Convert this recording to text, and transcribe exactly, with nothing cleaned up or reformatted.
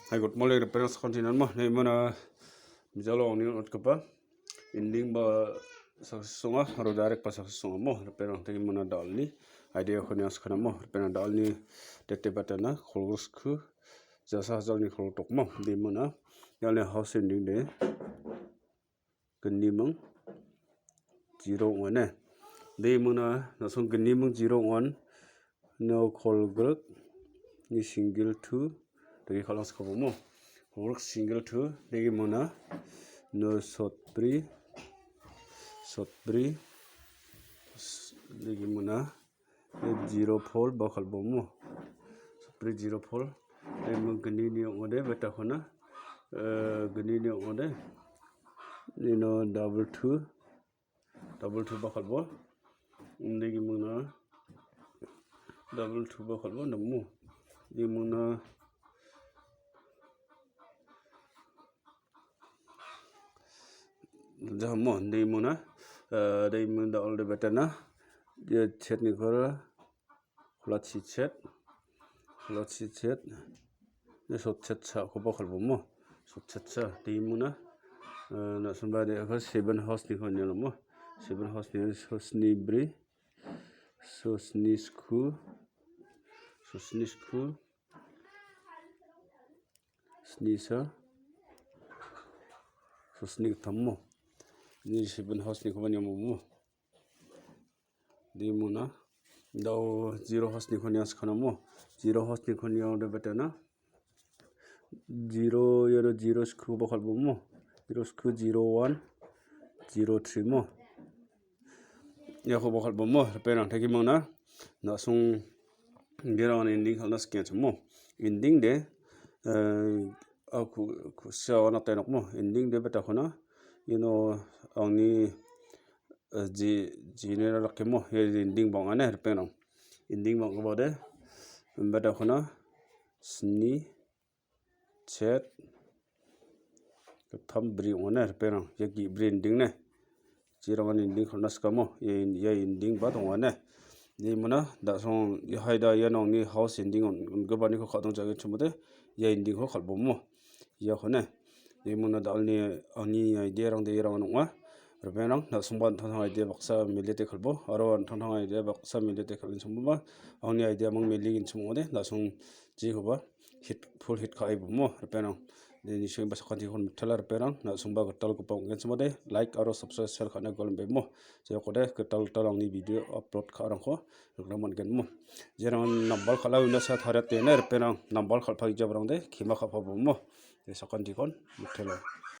Hai, good morning, ripeng sakantino mo. Nei mona bijalo angni on·atgipa ending ba success ong·a, aro direct ba success ong·a mo. Ripeng tangimona dalni idea ko nias kana mo. Ripeng dalni date batana kolgriksku jasa hajalni kolgrikdok mo. Nei mona dalni house ending de gniming zero ong·a ne. Nei mona na·song gniming zero ong·an. No kolgrik ni single two dake kal·na sikabo mo. Kolgrik single two dake mona. No sotbri, sotbri dake mona. Zero four ba kal·bo mo. Sotbri zero four. Nei mona gnini ong·ode betakona. Eh, gnini ong·ode. Nino double two. Double two ba kal·bo. Undi gimingna double two ba kal·bo namo. Gimingna jamo, undi gimingna, eh, undi gimingna all the better na. Ye chet ni kora. Kolachi chet, kolachi chet, ne sotchet cha koba kalbomo, sotchet cha, di mona, eh, na sumba de ka seven house ni ko nyalomo, seven house ni sosni bri, sosni sku, sosni sku, sni sa, sosni tammo, ni seven house ni koba nyalomo. Di mona. Dao zero house ni konia skana mo. Zero house ni konia de betana. Zero yoro zero sku bakal bomo. Zero sku zero one, zero three mo. Yako bakal bomo. Ripeng tangimona. Na song gera on ending kalna sken mo. Ending de. Eh, aku, aku siawana tenok mo. Ending de betakona. You know, angni eh, ji, ji nera lake mo, ye ending bang ane, ripeng rang. Ending bang kaba de, beda kona, sni, chet, ketham bri ong ane, ripeng rang. Ye gi bri ending ne. Ji rang ending kona skamo, ye, ye ending ba dong ane. Di mona, da song, ye hai da, ye nong ni house ending on, on gaba ni ko kadong jage chumode, ye ending ko kalbo mo. Ia kone. Di mona dalni angni idea rang de rang ong·a. Ripeng rang, na sumba tang idea baksa milite kalbo. Aro tang idea baksa milite kalin sumba. Angni idea mang mili gin sumode. Na sung ji koba hit, full hit ka ai bomo. Ripeng rang. Di nisung ba sakanti kon mitela ripeng rang. Na sumba gatal kopa ong gin sumode. Like aro subscribe share kana golem bemo. Jia kode gatal gatal angni video upload ka rang ko. Rikna man gen mo. Jerang nambal kala unda sa tharat tene ripeng rang. Nambal kalpa ija barang de. Kima kalpa bomo. Te sakan dikon, mutelo.